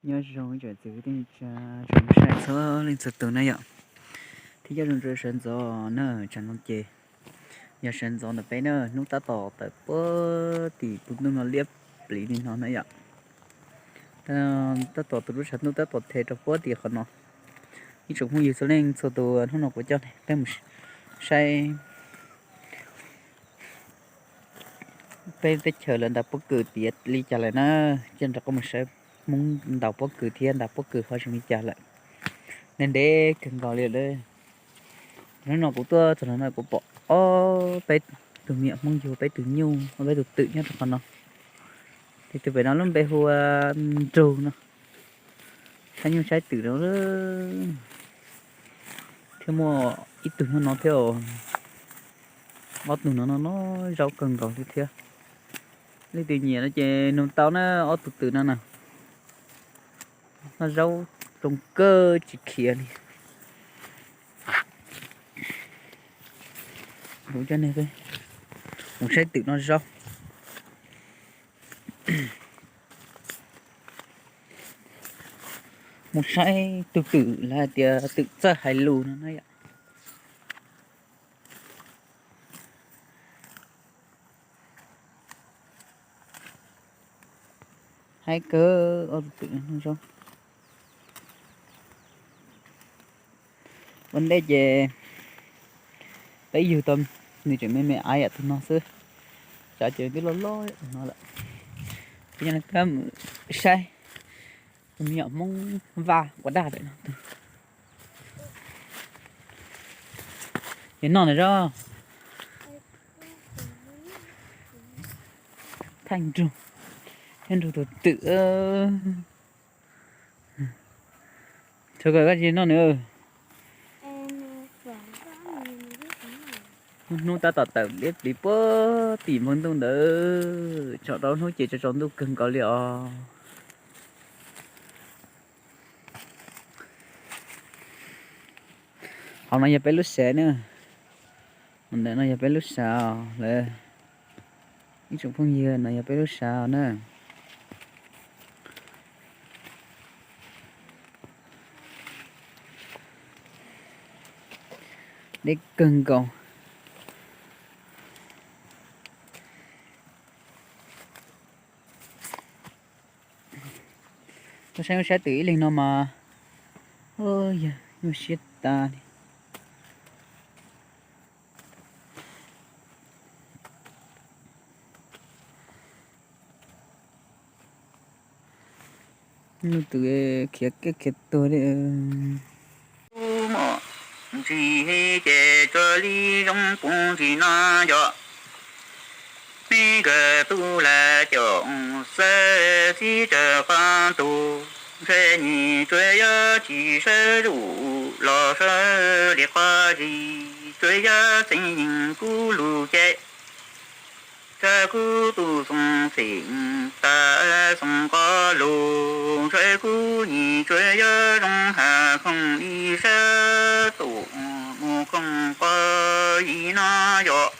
Nyob zoo ib tsoom txiv kwv tij neej tsa, tsoom saib txhua leej txhua tus na yom. Thiab nyob zoo rau sawv ntxov na, tsam no ces yog sawv ntxov ntawm peb na, hnub tab tom tawm puag tim tus ntuj no liab pliv li no na yom. Tab tom tus lub tshav ntuj tab tom the rau puag tim qhov no. Ib tsoom phooj ywg txhua leej txhua tus, hnub no kuv coj peb mus saib peb teb chaws lawv ntaus pob kws tiav li cas lawm na. Coj nrog koj mus saib Hmoob ntaus pob kws thiab ntaus pob kws ho zoo li cas lawm. Ntev ntev kawg nkaus li lawm. Hnub no kuv tuaj txog no kuv pom ob peb tug me nyuam Hmoob yug peb tus nyuj, ob peb tus twm nyob rau qhov no. Tus twm pem no lub npe hu ua Nraug no. Saib nyuj saib twm no. Thiab muaj ib tug nyob no thiab, ob tug no no no zaub kawg nkaus li thiab. Leej twg nyiam no ces nug tau na, ob tug twm no na. Noj zaub zoo kawg tsis khiav li. Kuv coj nej mus saib twm noj zaub. Mus saib tus twm lawv hais tias twm txawj hais lus no na yom. Haib kawg ob tug twm noj zaub. Ua ntej ces peb yug tau nws tseem me me aiv yam tus no xwb, tsam ces twb loj loj yam tus no lawm. Kuv coj nej mus saib tus me nyuam Hmoob Vaj Quav Daj pem no tus. Ces noj ntawm zos Thaij Nraug, Thaij Nraug tus twm. Thaum kawg koj tsis noj nws. Hnub tab tom tawm liab pliv puag tim npoo ntuj ntawd, tsaus rau hnub ces tsaus tsaus ntuj kawg nkaus li os. Hauv no yog peb lub sav na. Ntawm no yog peb lub sav lawm. Ib tsoom phooj ywg, no yog peb lub sav na. Deb kawg nkaus. Tuaj saib saib twm ib leeg no mas, yog nyuaj siab tas li. Nuj twm khiav kiag khiav tuag li. Ntsis ces tsuas li zoo puv ntsis no yom. Peb nkawd tub lawv caum xawb txib raws qab ntug, ntshe nim tsuas yog tsis sawv zuj los sawv li qab zis, tsuas yog txeeb yees kuv lus ces, tsa kuv tus xoo xeem tas xoo nqo lus, ntshe kuv nim tsuas yog zoo has khoom li sab tus mus khoom qo yim no yom.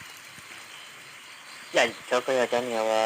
Yog cov niam ua